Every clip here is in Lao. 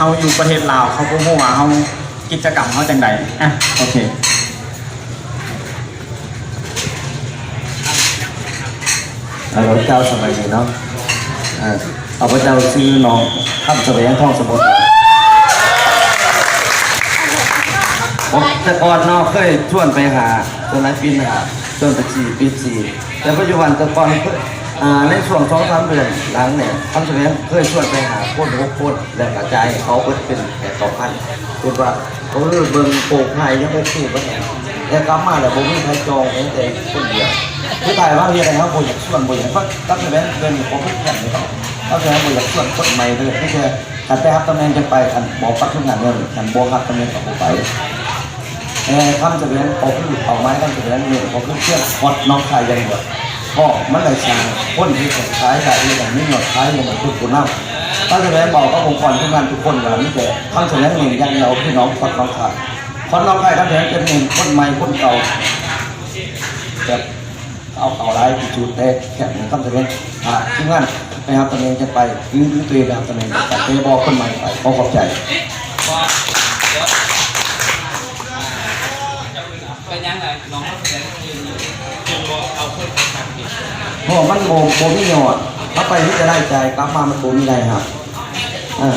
ເຮົາຢູ່ປະເທດລາວ ເຂົາບໍ່ຮູ້ວ່າເຮົາ ກິດຈະກຳເຮົາຈັ່ງໃດ. ອ່ະ ໂອເຄ. ເອີ ເຈົ້າສະບາຍດີເນາະ. ເອີ ຂ້າພະເຈົ້າຊື່ນ້ອງຄຳສະແຫວງ ທອງສະໝຸດ. ໂອ້ ແຕ່ກ່ອນເນາະ ເຄີຍຊວນໄປຫາ ຊວນໄປປິ່ນຫາ ຊວນໄປສີ ປິ່ນສີ ແຕ່ປັດຈຸບັນ ແຕ່ກ່ອນ ອ່າ ໃນຊ່ວງສອງສາມເດືອນຫຼັງນີ້ ຄຳສະແຫວງເຄີຍຊວນໄປຫາຄົນຫົກຄົນ ແລ້ວກະຈ່າຍໃຫ້ເຂົາເບິດເປັນແປດເກົ້າພັນ ເພິ່ນວ່າ ເອີ ເບິ່ງໂປຣໄຟລ໌ຍັງໂອເຄເບິດ ແຕ່ກັບມາແລ້ວບໍ່ມີໃຜຈອງ ແມ່ນແຕ່ຄົນດຽວ. ຄືຖ້າວ່າເຮັດໃຫ້ເຮົາບໍ່ຢາກຊວນ ບໍ່ຢາກ ຄຳສະແຫວງເປັນຂອງເພິ່ນເນາະ ຄຳສະແຫວງບໍ່ຢາກຊວນຄົນໃໝ່ເລີຍ ມີແຕ່ຄັນໄດ້ຮັບຕຳແໜ່ງຈັ່ງໄປ ຄັນບໍ່ປັດທຸກງານເລີຍ ຄັນບໍ່ຮັບຕຳແໜ່ງກໍບໍ່ໄປ. ແຕ່ຄຳສະແຫວງກໍຄືເປົ້າໝາຍ ຄຳສະແຫວງນີ້ກໍຄືພຽງຮອດໜອງຄາຍຢ່າງດຽວ ເພາະມັນໄດ້ສ້າງຄົນທີ່ຂາຍໄດ້ ເຮັດໃຫ້ມີຍອດຂາຍ ເຮັດໃຫ້ເປັນຜູ້ນຳ. ຄຳສະແຫວງບອກກັບອົງກອນທີມງານທຸກຄົນວ່າ ມີແຕ່ຄຳສະແຫວງເນັ້ນຢ່າງດຽວ ຄືໜອງ ຮອດໜອງຄາຍ ຮອດໜອງຄາຍ. ຄຳສະແຫວງຈະເນັ້ນຄົນໃໝ່ຄົນເກົ່າ ແບບເອົາເຂົ້າຫຼາຍທີ່ສຸດ ແຕ່ແຄ່ຄຳສະແຫວງ ຖ້າທີມງານໄປຮັບຕຳແໜ່ງຈະໄປ ຫຼື ຫຼື ຕົວເອງໄປຮັບຕຳແໜ່ງຈະໄປ ແຕ່ບໍ່ຄົນໃໝ່ໄປ. ຂໍຂອບໃຈ. ເປັນຫຍັງລະນ້ອງມາສະແດງຄືນຢູ່ ຈຶ່ງບໍ່ເອົາຄົນໄປສັກຕິ? ເພາະມັນບໍ່ ບໍ່ມີຍອດ ເຮົາໄປມີແຕ່ລາຍຈ່າຍ ກັບມາມັນບໍ່ມີລາຍຮັບ. ເອີ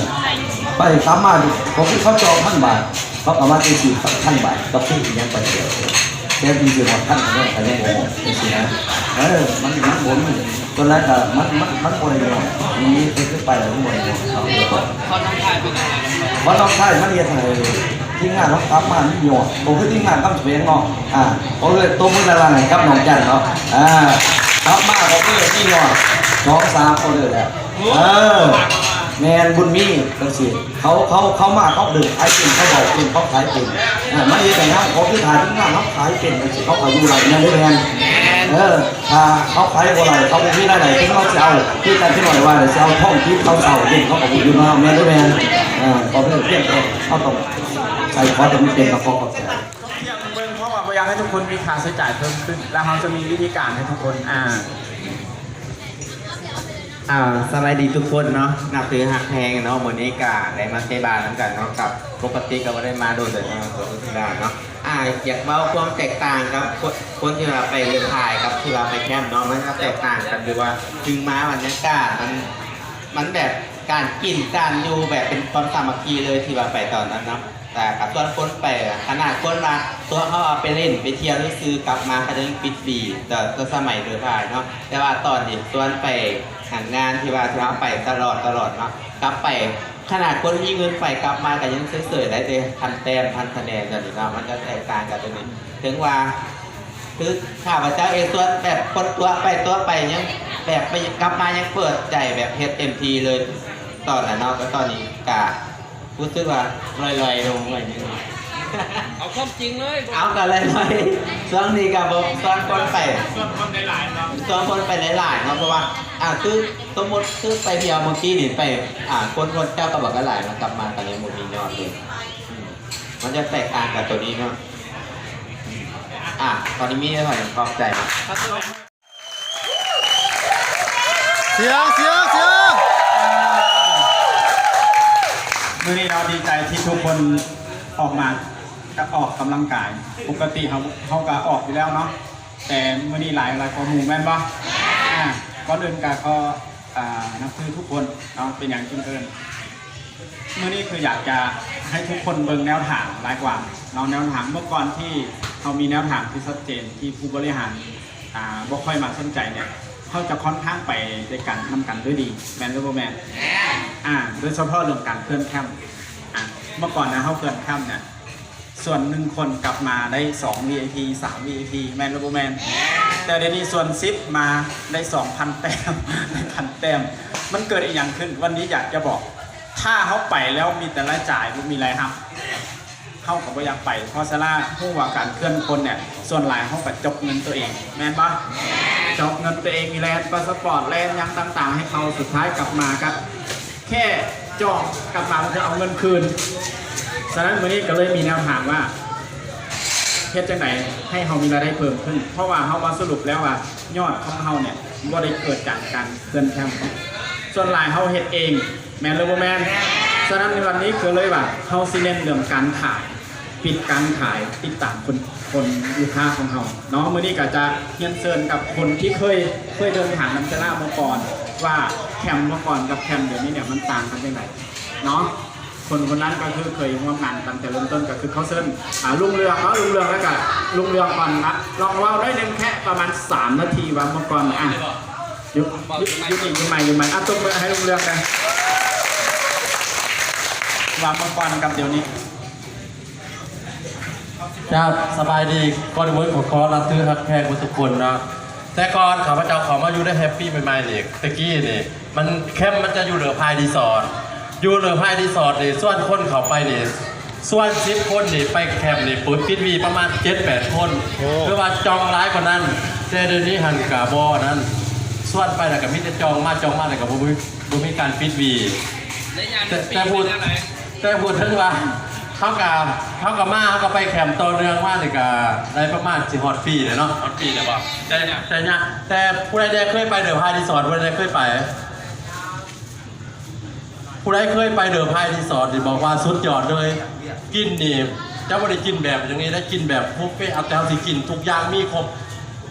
ໄປກັບມາກໍຄືເຂົາຈອງພັນບາດ ເຂົາກໍມາແຕ່ສີ່ພັນບາດ ກໍຄືອີຫຍັງໄປແລ້ວ ແຕ່ມີຊິຮອດພັນກໍຍັງ ກໍຍັງບໍ່ຮອດຈັ່ງຊີ້ນະ. ເອີ ມັນ ມັນບໍ່ມີ ສ່ວນຫຼາຍກໍມັນ ມັນ ມັນບໍ່ໄດ້ຍອດ ມີແຕ່ຄືໄປແລ້ວມັນບໍ່ໄດ້ຍອດ ເອົາດຽວກ່ອນ. ເພາະໜອງຄາຍມັນເຮັດໃຫ້ທີມງານເຮົາກັບມາມີຍອດ ກໍຄືທີມງານຄຳສະແຫວງເນາະ. ອ່າ ກໍເລີຍຕົບມືດັງໆໃຫ້ກັບນ້ອງຈັນເນາະ. ອ່າ ກັບມາກໍຄືມີຍອດສອງສາມອໍເດີແລ້ວ. ເອີ ແມ່ນ ບຸນມີ ຈັ່ງຊີ້ ເຂົາ ເຂົາ ເຂົາມາ ເຂົາເດີນຂາຍເກັ່ງ ເຂົາເວົ້າເກັ່ງ ເຂົາຂາຍເກັ່ງ. ອ່າ ມັນເຮັດໃຫ້ເຮົາ ກໍຄືຖ້າທີມງານເຮົາຂາຍເກັ່ງ ຈັ່ງຊີ້ ເຂົາກໍຢູ່ໄດ້ ແມ່ນບໍ່ແມ່ນ? ເອີ ຖ້າເຂົາຂາຍບໍ່ໄດ້ ເຂົາບໍ່ມີລາຍໄດ້ ເພິ່ນເອົາ ຊິເອົາ ຄືກັນທີ່ນ້ອຍວ່າ ຊິເອົາທອງທີ່ເຂົາເຊົ່າເຮັດ ເຂົາກໍບໍ່ຢູ່ນຳເຮົາ ແມ່ນບໍ່ແມ່ນ? ເອີ ກໍເປັນພຽງແຕ່ເຮົາຕ້ອງໃສ່ຄວາມຈຳເປັນ ແລ້ວກໍເຂົ້າໃຈ. ພຽງເບິ່ງ ເພາະວ່າບໍ່ຢາກໃຫ້ທຸກຄົນມີຄ່າໃຊ້ຈ່າຍເພີ່ມຂຶ້ນ ແລ້ວເຮົາຈະມີວິທີການໃຫ້ທຸກຄົນ ອ່າ ອ່າ ສະບາຍດີທຸກຄົນເນາະ ນັບຖືຮັກແພງເນາະ. ມື້ນີ້ກະໄດ້ມາເຕະບານນຳກັນເນາະ ກັບປົກກະຕິກໍບໍ່ໄດ້ມາໂດນເຕີບເນາະ ຕົວເອງເນາະ. ອ່າ ຢາກເວົ້າຄວາມແຕກຕ່າງກັບຄົນ ຄົນທີ່ວ່າໄປເດີນພາຍກັບທີ່ວ່າໄປແຄມເນາະ ມັນກໍແຕກຕ່າງກັນຢູ່ວ່າ ເຖິງມາບັນຍາກາດມັນ ມັນແບບການກິນການຢູ່ແບບເປັນຄວາມສາມັກຄີເລີຍ ທີ່ວ່າໄປຕອນນັ້ນເນາະ. ແຕ່ກໍຊວນຄົນໄປ ຂະໜາດຄົນວ່າຕົວະເຮົາເອົາໄປຫຼິ້ນໄປທ່ຽວຊື່ໆ ກັບມາເຂົາເຈົ້າຍັງປິດບີ ແຕ່ ແຕ່ສະໄໝໂດຍທ້າຍເນາະ. ແຕ່ວ່າຕອນທີ່ຊວນໄປຫາງານທີ່ວ່າທີ່ເຮົາໄປຕະຫຼອດ ຕະຫຼອດເນາະ ກັບໄປ ຂະໜາດຄົນມີເງິນໄປກັບມາກໍຍັງເສີຍໆ ໄດ້ແຕ່ພັນແຕ້ມ ພັນຄະແນນ ແບບນີ້ເນາະ. ມັນກໍແຕກຕ່າງກັນຕົງນີ້ ເຖິງວ່າ ຄືຂ້າພະເຈົ້າເອງ ສ່ວນແບບຄົນຕົວະໄປຕົວະໄປ ຍັງແບບໄປ ກັບມາຍັງເປີດໃຈແບບເຮັດເຕັມທີ່ເລີຍ ຕອນນັ້ນເນາະ. ແຕ່ຕອນນີ້ກະ ຮູ້ສຶກວ່າລອຍໆລົງໜ້ອຍໜຶ່ງ. ເອົາຄວາມຈິງເລີຍ. ເອົາ ກໍລອຍໆ ຊ່ວງນີ້ກໍບໍ່ຊວນຄົນໄປ ຊວນຄົນໄປຫຼາຍໆເນາະ ຊວນຄົນໄປຫຼາຍໆເນາະ. ເພາະວ່າ ອ່າ ຄືສົມມຸດ ຄືໄປທ່ຽວມື້ກີ້ນີ້ໄປ ອ່າ ຄົນ ຄົນເຈົ້າກໍບອກກັນຫຼາຍເນາະ ກັບມາກໍຍັງບໍ່ມີຍອດເລີຍ. ອືມ ມັນຈະແຕກຕ່າງກັນຕົວນີ້ເນາະ. ອ່າ ຕອນນີ້ມີເທົ່າໃດ ຂອບໃຈເນາະ. ສຽງ ສຽງ ສຽງ. ມື້ນີ້ເນາະ ດີໃຈທີ່ທຸກຄົນອອກມາ ກະອອກກຳລັງກາຍ. ປົກກະຕິເຮົາ ເຮົາກະອອກຢູ່ແລ້ວເນາະ ແຕ່ມື້ນີ້ຫຼາຍ ຫຼາຍກວ່າໝູ່ແມ່ນບໍ່? ອ່າ ກ່ອນອື່ນກະຂໍ ອ່າ ນັບຖືທຸກຄົນເນາະ ເປັນຫຍັງຈຶ່ງເອີ້ນ ມື້ນີ້ຄືຢາກຈະໃຫ້ທຸກຄົນເບິ່ງແນວທາງຫຼາຍກວ່າເນາະ ແນວທາງ ເມື່ອກ່ອນທີ່ເຮົາມີແນວທາງທີ່ຊັດເຈນ ທີ່ຜູ້ບໍລິຫານ ອ່າ ບໍ່ຄ່ອຍມາສົນໃຈເນຍ ເຮົາຈະຄ່ອນຂ້າງໄປດ້ວຍກັນ ນຳກັນດ້ວຍດີ ແມ່ນຫຼືບໍ່ແມ່ນ? ແມ່ນ. ອ່າ ໂດຍສະເພາະເລື່ອງການເຄື່ອນແຄັມ ອ່າ ເມື່ອກ່ອນນະ ເຮົາເຄື່ອນແຄັມເນຍ ສ່ວນໜຶ່ງຄົນກັບມາໄດ້ສອງ ວີໄອພີ ສາມ ວີໄອພີ ແມ່ນຫຼືບໍ່ແມ່ນ? ແມ່ນ. ແຕ່ດຽວນີ້ສ່ວນສິບມາໄດ້ສອງພັນແຕ້ມ ໄດ້ພັນແຕ້ມ ມັນເກີດອີ່ຫຍັງຂຶ້ນ? ວັນນີ້ຢາກຈະບອກ ຖ້າເຮົາໄປແລ້ວມີແຕ່ລາຍຈ່າຍ ບໍ່ມີລາຍຮັບ ເຮົາກໍບໍ່ຢາກໄປ ເພາະສາລາຮູ້ວ່າການເຄື່ອນຄົນເນຍ ສ່ວນຫຼາຍເຮົາກໍຈົກເງິນຕົວເອງ ແມ່ນບໍ່? ຈົກເງິນຕົວເອງ ແລ່ນພາສະປອດ ແລ່ນຫຍັງຕ່າງໆໃຫ້ເຂົາ ສຸດທ້າຍກັບມາກໍ ແຄ່ຈອງກັບມາເພື່ອເອົາເງິນຄືນ. ສະນັ້ນ ມື້ນີ້ກໍເລີຍມີແນວທາງວ່າ ເຮັດຈັ່ງໃດໃຫ້ເຮົາມີລາຍໄດ້ເພີ່ມຂຶ້ນ ເພາະວ່າເຮົາມາສະຫຼຸບແລ້ວວ່າ ຍອດຂອງເຮົາເນຍບໍ່ໄດ້ເກີດຈາກການເຄື່ອນແຄັມ ສ່ວນຫຼາຍເຮົາເຮັດເອງ ແມ່ນຫຼືບໍ່ແມ່ນ? ສະນັ້ນໃນວັນນີ້ກໍເລີຍວ່າເຮົາຊິເນັ້ນເລື່ອງການຂາຍ ປິດການຂາຍ ຕິດຕາມຄົນ ຄົນລູກຄ້າຂອງເຮົາເນາະ. ມື້ນີ້ກໍຈະຮຽນເຊີນກັບຄົນທີ່ເຄີຍ ເຄີຍເດີນທາງນຳເຊລາເມື່ອກ່ອນ ວ່າແຄມເມື່ອກ່ອນກັບແຄມດຽວນີ້ເນຍ ມັນຕ່າງກັນຈັ່ງໃດເນາະ. ຄົນຄົນນັ້ນກໍຄືເຄີຍຮ່ວມງານກັນແຕ່ເລີ່ມຕົ້ນ ກໍຄືເຂົາເຊີນ ອ່າ ລຸງເລື່ອງເນາະ ລຸງເລື່ອງ ແລ້ວກໍລຸງເລື່ອງກ່ອນນະ ລອງເວົ້າໜ້ອຍໜຶ່ງແຄ່ປະມານສາມນາທີວ່າເມື່ອກ່ອນ ອ່ະ ຢູ່ ຢູ່ ຢູ່ນີ້ ຢູ່ໃໝ່ ຢູ່ໃໝ່ ອ່ະ ຕົບມືໃຫ້ລຸງເລື່ອງແດ່ ວ່າເມື່ອກ່ອນກັບດຽວນີ້. ເຈົ້າ ສະບາຍດີ ກ່ອນອື່ນຂອ ຂໍນັບຖືຮັກແພງເບິດທຸກຄົນເນາະ. ແຕ່ກ່ອນຂ້າພະເຈົ້າເຂົ້າມາຢູ່ໃນແຮບປີ້ໃໝ່ໆນີ້ ແຕ່ກີ້ນີ້ ມັນ ແຄມມັນຈະຢູ່ເລີພາຍຣີສອດ ຢູ່ເລີພາຍຣີສອດນີ້ ຊວນຄົນເຂົ້າໄປນີ້ ຊວນສິບຄົນນີ້ໄປແຄມນີ້ ເປີດປິດວີປະມານເຈັດແປດຄົນ ໂອ້ ຄືວ່າຈອງຫຼາຍກວ່ານັ້ນ. ແຕ່ດຽວນີ້ຫັ້ນກະບໍ່ນັ້ນ ຊວນໄປແລ້ວກະມີແຕ່ຈອງມາ ຈອງມາແລ້ວກະບໍ່ມີ ບໍ່ມີການປິດວີ ແຕ່ ແຕ່ຜູ້ ແຕ່ຜູ້ເຖິງວ່າ ເຮົາກະ ເຮົາກະມາ ເຮົາກະໄປແຄມຕໍ່ເນື່ອງມານີ້ກະໄດ້ປະມານຊິຮອດປີແລ້ວເນາະ ຮອດປີແລ້ວບໍ່? ແຕ່ ແຕ່ຍາ ແຕ່ຜູ້ໃດແດ່ເຄີຍໄປເດີພາຍຣີສອດ ຜູ້ໃດແດ່ເຄີຍໄປ ຜູ້ໃດເຄີຍໄປເດີພາຍຣີສອດນີ້ບອກວ່າສຸດຍອດເລີຍ ກິນນີ້ຈະບໍ່ໄດ້ກິນແບບຢ່າງນີ້ນະ ກິນແບບບຸບເຟ ເອົາແຕ່ເຮົາຊິກິນທຸກຢ່າງມີຄົບ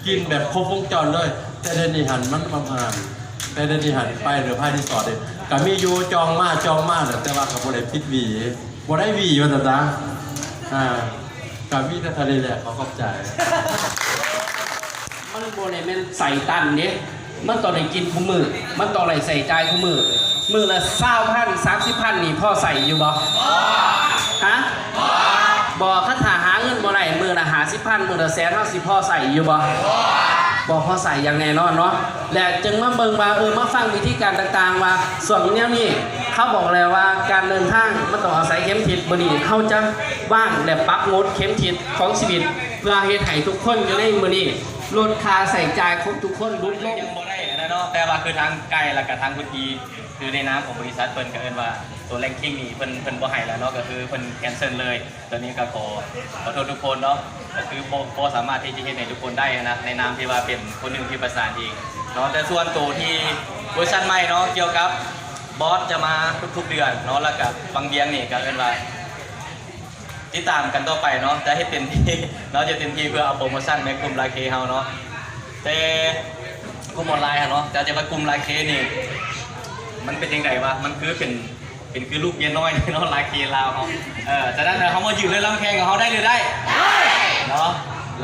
ກິນແບບຄົບວົງຈອນເລີຍ. ແຕ່ດຽວນີ້ຫັ້ນມັນປະມານ ແຕ່ດຽວນີ້ຫັ້ນໄປເດີພາຍຣີສອດນີ້ກະມີຢູ່ ຈອງມາ ຈອງມາແຫຼະ ແຕ່ວ່າກະບໍ່ໄດ້ປິດວີ ບໍ່ໄດ້ວີວ່າຊັ້ນຊະ ອ່າ ກະມີແຕ່ເທົ່ານີ້ແຫຼະ ຂໍຂອບໃຈ. ມັນບໍ່ໄດ້ແມ່ນໃສ່ຕັນເດ້ ມັນຕ້ອງໄດ້ກິນຄູ່ມື້ ມັນຕ້ອງໄດ້ໃຊ້ຈ່າຍຄູ່ມື້. ມື້ລະຊາວພັນ ສາມສິບພັນນີ້ພໍໃຊ້ຢູ່ບໍ່? ຮະ? ບໍ່. ຄັນຖ້າຫາເງິນບໍ່ໄດ້ ມື້ລະຫ້າສິບພັນ ມື້ລະແສນ ເຮົາຊິພໍໃຊ້ຢູ່ບໍ່? ບໍ່. ບໍ່ພໍໃຊ້ຢ່າງແນ່ນອນເນາະ. ແລະ ຈຶ່ງມາເບິ່ງວ່າ ເອີ ມາຟັງວິທີການຕ່າງໆ ວ່າຊ່ວງແນວນີ້ ເຂົາບອກແລ້ວວ່າການເດີນທາງມັນຕ້ອງອາໄສເຂັມທິດ. ມື້ນີ້ເຮົາຈະວາງ ແລະ ປັບໝູດເຂັມທິດຂອງຊີວິດ ເພື່ອເຮັດໃຫ້ທຸກຄົນຢູ່ໃນມື້ນີ້ ລົດຄ່າໃຊ້ຈ່າຍຂອງທຸກຄົນຫຼຸດລົງ. ຍັງບໍ່ໄດ້ອັນນັ້ນເນາະ ແຕ່ວ່າຄືທາງໄກ ແລ້ວກະທາງພື້ນທີ່ ຄືໃນນາມຂອງບໍລິສັດເພິ່ນກະເອີ້ນວ່າ ຕົວແລງຄິງນີ້ເພິ່ນ ເພິ່ນບໍ່ໃຫ້ແລ້ວເນາະ ກະຄືເພິ່ນແຄນເຊິນເລີຍ. ຕອນນີ້ກະຂໍ ຂໍໂທດທຸກຄົນເນາະ ກະຄືບໍ່ ບໍ່ສາມາດທີ່ຈະເຮັດໃຫ້ທຸກຄົນໄດ້ຫັ້ນນະ ໃນນາມທີ່ວ່າເປັນຄົນໜຶ່ງທີ່ປະສານເອງເນາະ. ແຕ່ສ່ວນໂຕທີ່ເວີຊັນໃໝ່ເນາະ ກ່ຽວກັບບອດຈະມາທຸກໆເດືອນເນາະ ແລ້ວກະວັງວຽງນີ້ກະເອີ້ນວ່າ ຕິດຕາມກັນຕໍ່ໄປເນາະ ຈະເຮັດເຕັມທີ່ເນາະ ຈະເຕັມທີ່ເພື່ອເອົາໂປຣໂມຊັນໃນກຸ່ມລາເຄເຮົາເນາະ. ແຕ່ກຸ່ມອອນລາຍຫັ້ນເນາະ ຈະ ຈະວ່າກຸ່ມລາເຄນີ້ ມັນເປັນຈັ່ງໃດວະ ມັນຄືເປັນ ເປັນຄືລູກເມຍນ້ອຍເນາະ ລາເຄລາວເຮົາ. ເອີ ສະນັ້ນເຮົາມາຢືນເລື່ອງລຳແຂ່ງກັບເຮົາໄດ້ຫຼືໄດ້? ໄດ້ເນາະ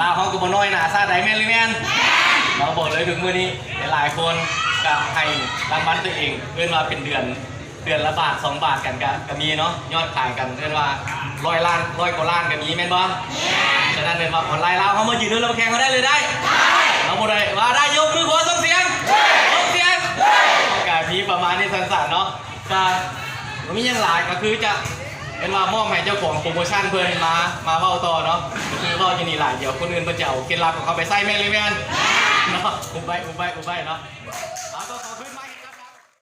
ລາວເຮົາກະບໍ່ນ້ອຍໜ້າຊາດໃດ ແມ່ນຫຼືແມ່ນ? ແມ່ນເນາະ. ບອກເລີຍ ທຸກມື້ນີ້ຫຼາຍໆຄົນກະໃຫ້ລາງວັນຕົວເອງ ເອີ້ນວ່າເປັນເດືອນ ເດືອນລະບາດສອງບາດກັນກະ ກະມີເນາະ ຍອດຂາຍກັນເອີ້ນວ່າຮ້ອຍລ້ານ ຮ້ອຍກວ່າລ້ານກະມີແມ່ນບໍ່? ສະນັ້ນເອີ້ນວ່າອອນລາຍລາວເຮົາມາຢືນເລື່ອງລຳແຂ່ງເຮົາໄດ້ຫຼືໄດ້? ເຮົາບໍ່ໄດ້ ວ່າໄດ້ຍົກມືຂໍສົ່ງສຽງ ສົ່ງສຽງ. ກະມີປະມານນີ້ສັ້ນໆເນາະ ກະບໍ່ມີຫຍັງຫຼາຍ ກະຄືຈະເອີ້ນວ່າມອບໃຫ້ເຈົ້າຂອງໂປຣໂມຊັນເພິ່ນມາ ມາເວົ້າຕໍ່ເນາະ ກະຄືເວົ້າຢູ່ນີ້ລະ ດຽວຄົນອື່ນເພິ່ນຈະເອົາເຄັດລັບຂອງເຂົາໄປໃຊ້ແມ່ນຫຼືແມ່ນ? ເນາະ ອຸບໄວ້ ອຸບໄວ້ ອຸບໄວ້ເນາະ.